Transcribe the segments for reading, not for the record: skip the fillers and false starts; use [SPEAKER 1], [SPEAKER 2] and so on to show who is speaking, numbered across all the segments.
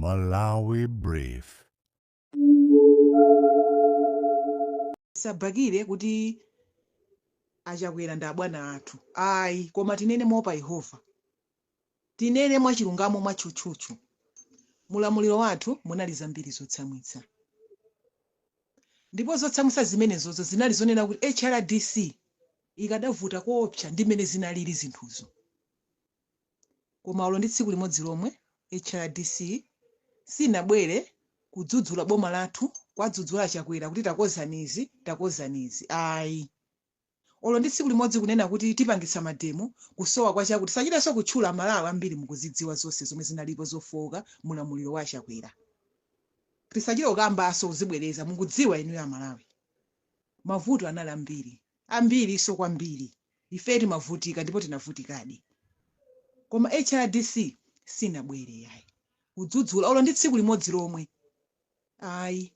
[SPEAKER 1] Malawi Brief.
[SPEAKER 2] Tisabakire kuti achakwera ndi abwana athu ayi, koma tinene moopa Yehova, tinene mwachilungamo, mwatchutchutchu. Mulamuliro wathu munali zambiri zotsamwitsa, ndipo zotsamwitsa zimenezozo zinali zonena kuti HRDC ikadavuta koopsa ndi mmene zinalili zinthuzo. Koma olo ndi tsiku limodzi lomwe HRDC sinabwere kudzudzula boma lathu, kwadzudzula Chakwera kuti takozani izi, takozani izi, ayi. Olo ndi tsiku limodzi kunena kuti tipangitsa mademo kusowa kwa chakuti, sachitenso kutchula. Malawi ambiri mukuzidziwa zonse zomwe zinalipo zofowoka mulamuliro wa Chakwera. Tisachite kukambaso kuzibwereza, mukudziwa inuyo Amalawi. Mavuto anali ambiri, ambiriso kwambiri. Ife timavutika ndipo tinavutikadi, koma HRDC sinabwere yayi kudzudzula olo ndi tsiku limodzi lomwe, ayi.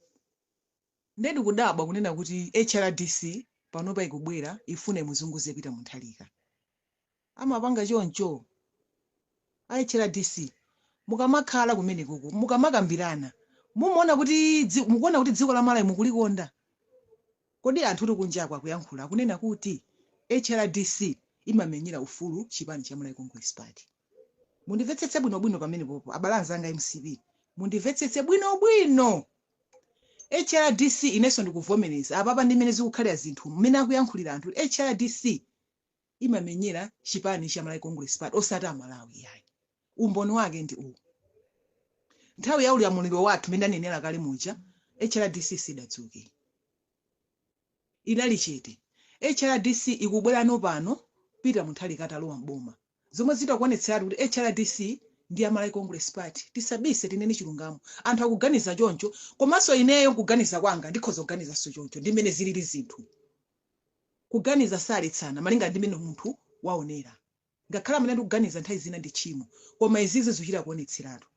[SPEAKER 2] Ndedi kudabwa kunena kuti HRDC panopa ikubwera ifune muzunguze Peter Mutharika. Amapanga choncho a HRDC? Mukamakhala kumenekoko, mukamakambirana, mumaona kuti mukuona kuti dziko la Malawi mukulikonda? Kodi anthu kuti kunjako akuyankhula, akunena kuti HRDC imamenyera ufulu chipani cha Malawi Congress Party. Mundimvetsetse bwinobwino pamene popo, abale anzanga MCP, mundimvetsetse bwinobwino. HRDC, inenso ndikuvomereza apapa ndi mmene zikukhalira zinthu, mmene akuyankhulira anthu, HRDC imamenyera chipani cha Malawi Congress Party, osati Amalawi yayi. Umboni wake ndi uwu: nthawi ya ulamuliro wathu, mmene anenera kale muja, HRDC sidadzuke, inali chete. HRDC ikubwerano pano Peter Mutharika atalowa mboma, zomwe zitakuonetseratu kuti HRDC ndi a Malawi Congress Party. Tisabise, tinene chilungamo. Anthu akuganiza choncho, komanso ineyo nkuganiza kwanga ndikhoza kuganizanso choncho. Ndi mmene zilili zinthu. Kuganiza saletsana, malinga ndi mmene munthu waonera. Ngakhale amene ndikuganiza nthawi zina ndi tchimo, koma izizi zikuchita kuonetseratu.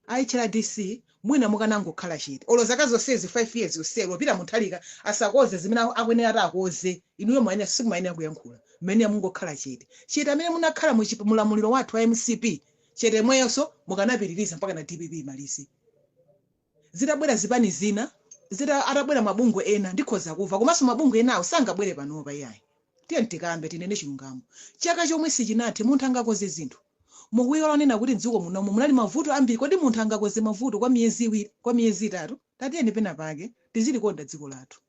[SPEAKER 2] A HRDC, mwina mukanangokhala chete olo zaka zonsezi, 5 years yonselo Peter Mutharika asakoze zimene akuyenera ati akoze, inuyo mayenera simumayenera kuyankhula. Mmene mungokhala chete chete amene munakhala mulamuliro wathu wa MCP, chete mweyonso mukanapitiriza mpaka na DPP imalize. Zitabwera zipani zina, atabwera mabungwe ena, ndikhoza kuva. Komanso mabungwe enawo sangabwere panopa iyayi. Tiye tikambe, tinene chilungamo. Chaka chomwe sichinathe, munthu angakoze zinthu? Mukuyiwala onena kuti mdziko munomu munali mavuto ambiri. Kodi munthu angakoze mavuto kwa miyezi 2, kwa miyezi 3? Tatiyeni pena pake tizilikonda dziko lathu.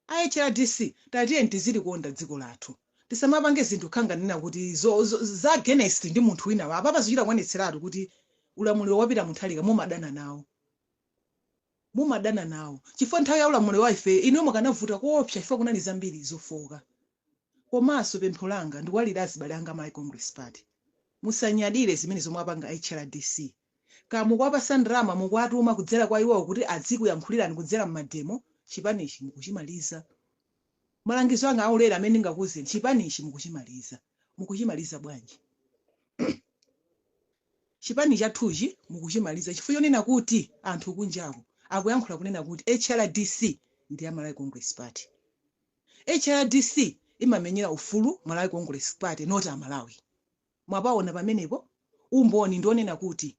[SPEAKER 2] A HRDC, tatiyeni tizilikonda dziko lathu. Tisamapange zinthu khanganena kuti za against ndi munthu wina wa apapa. Zichita kuonetseratu kuti ulamuliro wa Peter Mutharika mumadana nawo, mumadana nawo, chifukwa nthawi ya ulamuliro wa ife inuyo mukanavuta koopsa, chifukwa kunali zambiri zofoka. Komanso pempho langa ndikuwalira azibale anga Malawi Congress Party, musanyadire zimene zomwe apanga HRDC. Ka mukuwapasa ndalama, mukuwatuma kudzera kwa iwowo kuti azikuyankhulirani kudzera mmademo, chipanichi mukuchimaliza. Malangizo anga aulere amene ndingakuwuzeni, chipanichi mukuchimaliza. Mukuchimaliza bwanji? Chipani chathuchi mukuchimaliza chifukwa chonena kuti anthu kunjako akuyankhula kunena kuti HRDC ndi ya Malawi Congress Party, HRDC imamenyera ufulu Malawi Congress Party, not Amalawi. Mwapaona pamenepo? Umboni ndionena kuti,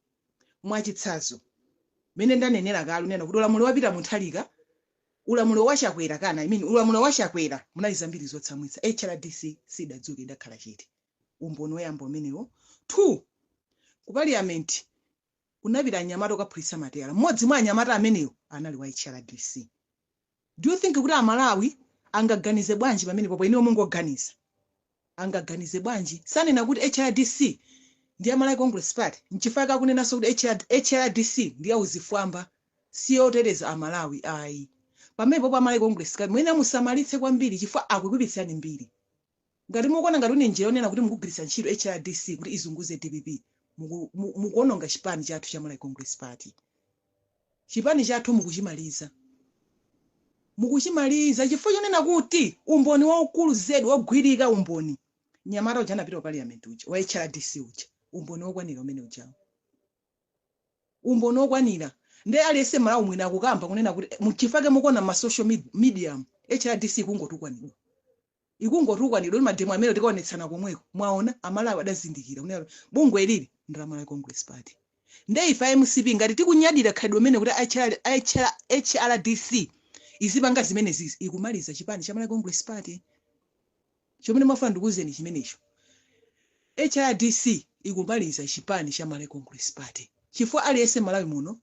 [SPEAKER 2] mwachitsanzo, mene ndanenera kale unena kuti ulamuliro wa Peter Mutharika, ulamuliro wa Chakwera kana, I mean, ulamuliro wa Chakwera munali zambiri zotsamwitsa, HRDC sidadzuke, idakhala chete. Umboni woyamba umenewo. 2, ku parliament kunapita anyamata okaphulitsa mateyala. Mmodzi mwa anyamata amenewo anali wa HRDC. Do you think kuti Amalawi angaganize bwanji pamene popo? Inuyo mungoganiza, angaganize bwanji? Sanena kuti HRDC ndi ya Malawi Congress Party? Nchifukwa kakunenanso kuti HRDC ndi ya uzifwamba, siyoteteza Amalawi ayi. Pamene popo Amalawi Congress Party mwene musamalitse kwambiri, chifukwa akukuipitsirani mbiri. Ngati mukuona ngati une njira yonena kuti mukugwiritsa ntchito HRDC kuti izunguze DPP, mukuononga chipani chathu cha Malawi Congress Party. Chipani chathu mukuchimaliza, mukuchimaliza, chifukwa chonena kuti umboni waukulu zedi wogwirika, umboni, mnyamata uja anapita ku parliament uja wa HRDC uja, umboni wokwanira umene ujawo, umboni wokwanira. Nde aliyense Malawi mwina akukamba kunena kuti muchifake mukuona ma social media HRDC ikungotukwanidwa, ikungotukwanidwa kuti mademo amene tikaonetsana komweko. Mwaona, Amalawi adazindikira kunena kuti bungwe lili ndi la Malawi Congress Party. Nde ife a MCP ngati tikunyadira khalidwe limene kuti HRDC izipanga zimenezi, ikumaliza chipani cha Malawi Congress Party. Chomwe mafuna ndikuwuzeni chimenecho, HRDC ikumaliza chipani cha Malawi Congress Party, chifukwa aliyense Malawi muno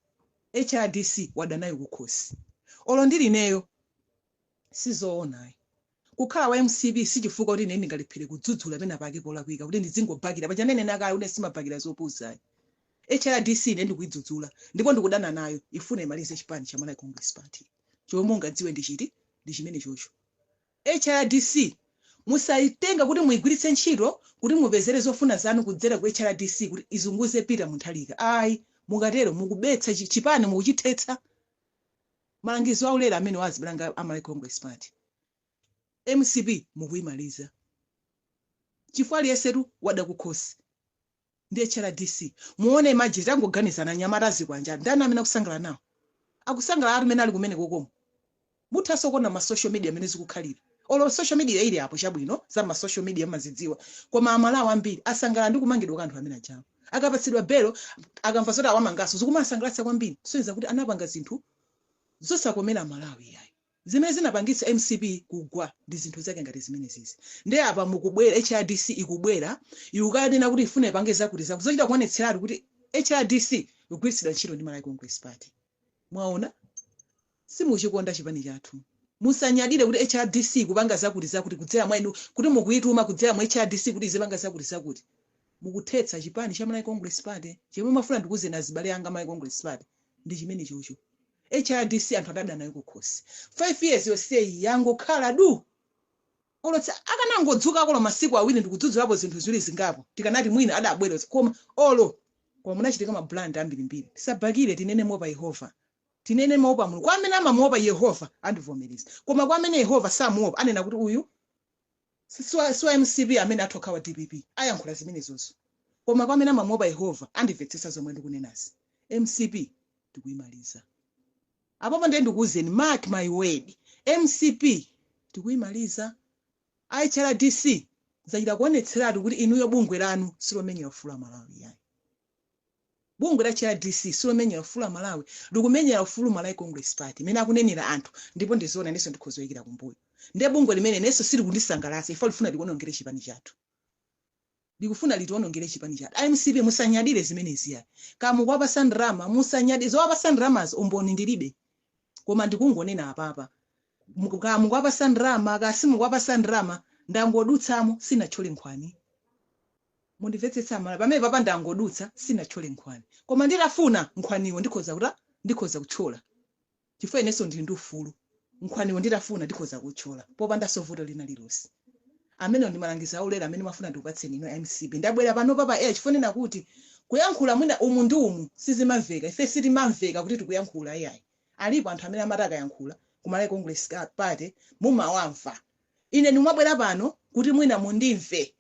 [SPEAKER 2] HRDC wadanayo kukhosi. Olo ndili ineyo, sizoonayi. Kukhala wa MCP sichifukwa kuti ine ndingalephere kudzudzula pena pake polakwika, kuti ndizingobakira paja nene nakale kuti simabakira zopuzayi. HRDC ine ndikuyidzudzula ndipo ndikudana nayo, ifuna imalize chipani cha Malawi Congress Party. Chomwe mungadziwe ndi chiti? Ndi chimene chocho. HRDC musayitenga kuti muyigwiritse ntchito kuti mupezere zofuna zanu kudzera ku HRDC kuti izunguze Peter Mutharika, ayi. Mukatero mukubetsa chipani, mukuchithetsa. Malangizo aulere amene wazibulanga a Malawi Congress Party, MCP mukuyimaliza, chifukwa aliyensetu wada kukhosi ndi HRDC. Muone, imagine, tangoganizana, anyamata azikwanja, ndani amene akusangalala nawo? Akusangalala amene ali kumene kokomo. Muthanso kuona ma social media amene zikukhalira. Olo social media ili apo, chabwino, za ma social media mazidziwa, koma Amalawi ambiri asangalala ndi kumangidwa kwa anthu amene ajawo. Akapatsidwa belo, akamva zoti awamangaso, zikumasangalatsa kwambiri, kusonyeza kuti anapanga zinthu zosakomera Malawi yayi, zimene zinapangitsa MCP kugwa ndi zinthu zake ngati zimene zizi. Ndi apa mukubwera, HRDC ikubwera, ikukanena kuti ifune ipange zakuti zakuti, zochita kuonetseratu kuti HRDC ikugwiritsidwa ntchito ndi Malawi Congress Party. Mwaona, simuchikonda chipani chathu. Musanyadire kuti HRDC kupanga zakuti zakuti kudzera mwa inu, kuti mukuyituma kudzera mu HRDC kuti izipanga zakuti zakuti. Mukuthetsa chipani cha Malawi Congress Party. Chomwe mafuna ndikuwuzeni azibale anga Malawi Congress Party ndi chimene chocho. HRDC anthu adada nayo kukhosi. 5 years yonseyi yangokhala du. Olotsa akanangodzuka kolo masiku 2 ndikudzudzulapo zinthu ziwiri zingapo, tikanati mwina adabwera, koma olo koma munachitika ma blunder ambirimbiri. Tisabakire, tinene mopa Yehova, tinene mopa Mulungu. Kwa amene amamuopa Yehova andivomereza, koma kwa amene Yehova samuopa anena kuti uyu si wa MCP, amene athu wa DPP ayankhula zimenezozo. Koma kwa amene amamuopa Yehova andimvetsetsa zomwe ndikunenazi. MCP tikuyimaliza apopo. Ndiye ndikuwuzeni, mark my word, MCP tikuyimaliza. HRDC zachita kuonetseratu kuti inuyo bungwe lanu silomenyera ufulu wa Malawi yayi. Bungwe la HRDC silomenyera ufulu wa Malawi, likumenyera ufulu Malawi Congress Party imene akunenera anthu, ndipo ndizoona, inenso ndikhozoyikira kumbuyo. Ndiye bungwe limene nenso silikundisangalatsa ifo, lifuna likuonongere chipani chathu, likufuna litiwonongere chipani chathu. MCP musanyadire zimenezi yayi. Kamukwapasa ndrama, musanyadire zowapasa ndramazo, umboni ndilibe, koma ndikungonena apapa. Kamukwapasa ndrama, kasimukwapasa ndrama, ndangodutsamo, sinatchole nkhwani. Mundimvetsetsa mala pamene papa, ndangodutsa, sinatchole nkhwani, koma nditafuna nkhwaniwo ndikhoza kuta, ndikhoza kuthyola, chifukwa inenso ndili ndi ufulu. Nkhwaniwo nditafuna ndikhoza kuthyola popandanso vuto lina lilonse. Amene ndi malangizo aulere amene mafuna ndikupatseni ino MCP. Ndabwera pano papa chifukwa nena kuti kuyankhula mwina umu ndi umu sizimamveka. Ife sitimamveka kuti tikuyankhula iyayi. Alipo anthu amene amati akayankhula ku Malawi Congress Party mumawamva. Ine ndimabwera pano kuti mwina mundimve.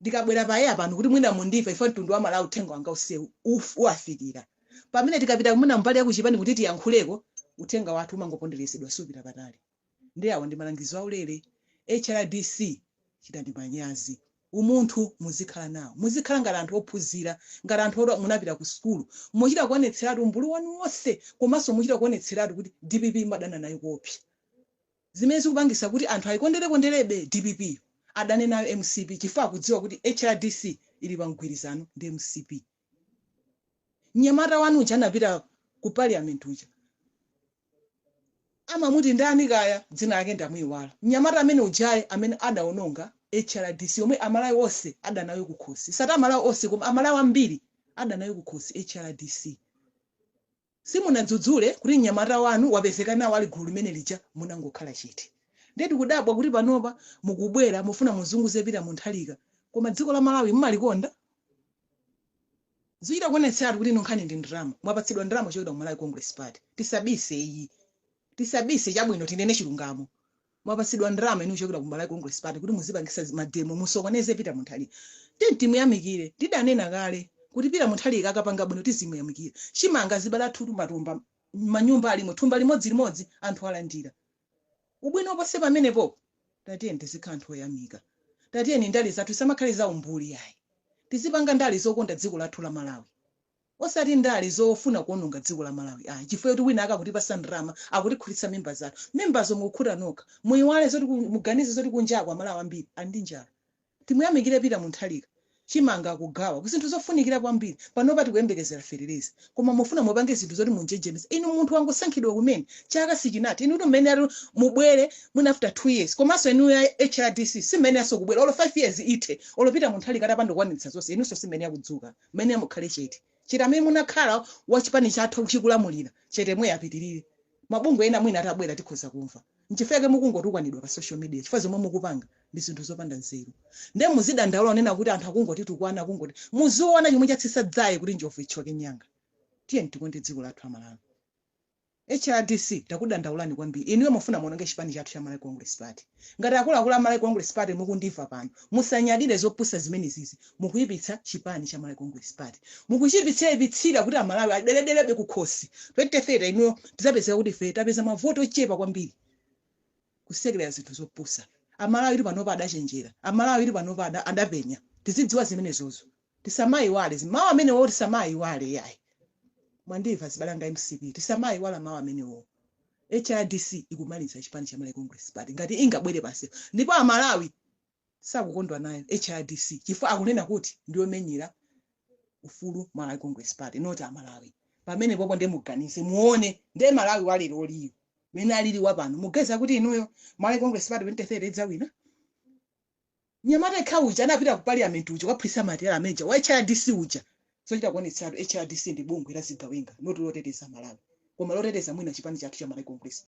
[SPEAKER 2] Ndikabwera pa air pano kuti mwina mundimve, ife mtundu wa Malawi uthenga wanga usewu uwafikira. Pamene tikapita mwina mbali yakuchipani kuti tiyankhuleko, uthenga wathu umangoponderezedwa, supita patali. Ndi awa ndi malangizo aulere. HRDC, chitani manyazi. Umunthu muzikhala nawo, muzikhala ngati anthu ophunzira, ngati anthu oti munapita ku sukulu. Muchita kuonetseratu umbulu wanu wonse, komanso muchita kuonetseratu kuti DPP madana nayo kopsa, zimene zikupangisa kuti anthu ayikonderekonderebe DPP, adane nayo MCP, chifukwa akudziwa kuti HRDC ili pa mgwirizano ndi MCP. Mnyamata wanu uja anapita ku parliament uja, amamuti ndani kaya, dzina lake ndamuyiwala. Mnyamata amene ujaye amene adaononga HRDC, yomwe Amalawi onse adanayo kukhosi, sati Amalawi onse, koma Amalawi ambiri adanayo kukhosi HRDC. Simunadzudzule kuti mnyamata wanu wapezeka nawo ali gulu limene lija, munangokhala chete. Ndeti kudabwa kuti panopa mukubwera mufuna muzunguze Peter Mutharika, koma dziko la Malawi mumalikonda? Zikuchita kuonetseratu kuti ino nkhani ndi ndalama. Mwapatsidwa ndalama kuchokera ku Malawi Congress Party. Tisabise iyi, tisabise, chabwino, tinene chilungamo. Mwapatsidwa ndalama inu kuchokera ku Malawi Congress Party kuti muzipangisa ma demo, musokoneze Peter Mutharika. Timuyamikire, tidanena kale kuti Peter Mutharika akapanga bwino tizimuyamikira. Chimanga zibala thutu, matumba manyumba alimo, thumba limodzi limodzi anthu alandira. Ubwino ponse pamenepo. Tatiyeni tizikhala anthu oyamika. Tatiyeni ndale zathu samakhale za umbuli yayi, tizipanga ndale zokonda dziko lathu la Malawi. Osati ndale zofuna kuononga dziko la Malawi ayi, chifukwa kuti wina akakutipasa ndalama, akutikhutitsa mimba zathu. Mimbazo mukukhuta nokha. Muyiwale zoti muganize zoti kunjako Amalawi ambiri ali ndi njala. Timuyamikire Peter Mutharika, chimanga akugawa, ku zinthu zofunikira kwambiri. Panopa tikuyembekezera fetereza, koma mufuna mupange zinthu zoti munjenjemese. Inu munthu wangosankhidwa kumene, chaka sichinathe. Inu kuti mmene ati mubwere mwina after 2 years, komanso inu ya HRDC simmene yaso kubwera olo 5 years ithe, olo Peter Mutharika atapanda kukwaniritsa zonse, inunso simmene yakudzuka. Mmene mukhale chete chete, amene munakhala wachipani chathu chikulamulira chete, mwe apitirire. Mabungwe ena mwina atabwera tikhoza kumva. Nchifukwa mukungotukwanidwa pa social media, chifukwa zomwe mukupanga ndi zinthu zopanda nzeru. Nde muzidandaula onena kuti anthu akungotitukwana, akungoti. Muziona chomwe chatsitsa dzaye kuti njovu ithyoke nyanga. Tiye tikonde dziko lathu Amalawi. HRDC, takudandaulani kwambiri. Inuyo mufuna muononge chipani chathu cha Malawi Congress Party. Ngati akuluakulu a Malawi Congress Party mukundimva pano, musanyadire zopusa zimenezizi. Mukuyipitsa chipani cha Malawi Congress Party, mukuchipitsira kuti Amalawi aderederebe kukhosi. 2030 inuyo tidzapezeka kuti ife tapeza mavoti ochepa kwambiri, kusekerera zinthu zopusa. Amalawi ili panopa adachenjera, Amalawi ili panopa adapenya. Tizidziwa zimenezozo, tisamayiwale mawu amenewo, tisamayiwale yayi. Mwandimva zibalanga MCP? Tisamayiwala mawu amenewo. HRDC ikumaliza chipani cha Malawi Congress Party ngati ingabwere pansi, ndipo Amalawi sakukondwa nayo HRDC chifukwa akunena kuti ndiyomenyera ufulu Malawi Congress Party, not Amalawi. Pamene popo ndiye muganize, muone ndiye Malawi walero oliyo mene alili wapano. Mugeza kuti inuyo Malawi Congress Party 2030 idzawina? Nyamata ikha uja anapita ku parliament uja kwaphwisa matera ameja wa HRDC uja, sochita kuonetsatu HRDC ndi bungwe la zigawenga, not loteteza Malawi, koma loteteza mwina chipani chathu cha Malawi Congress.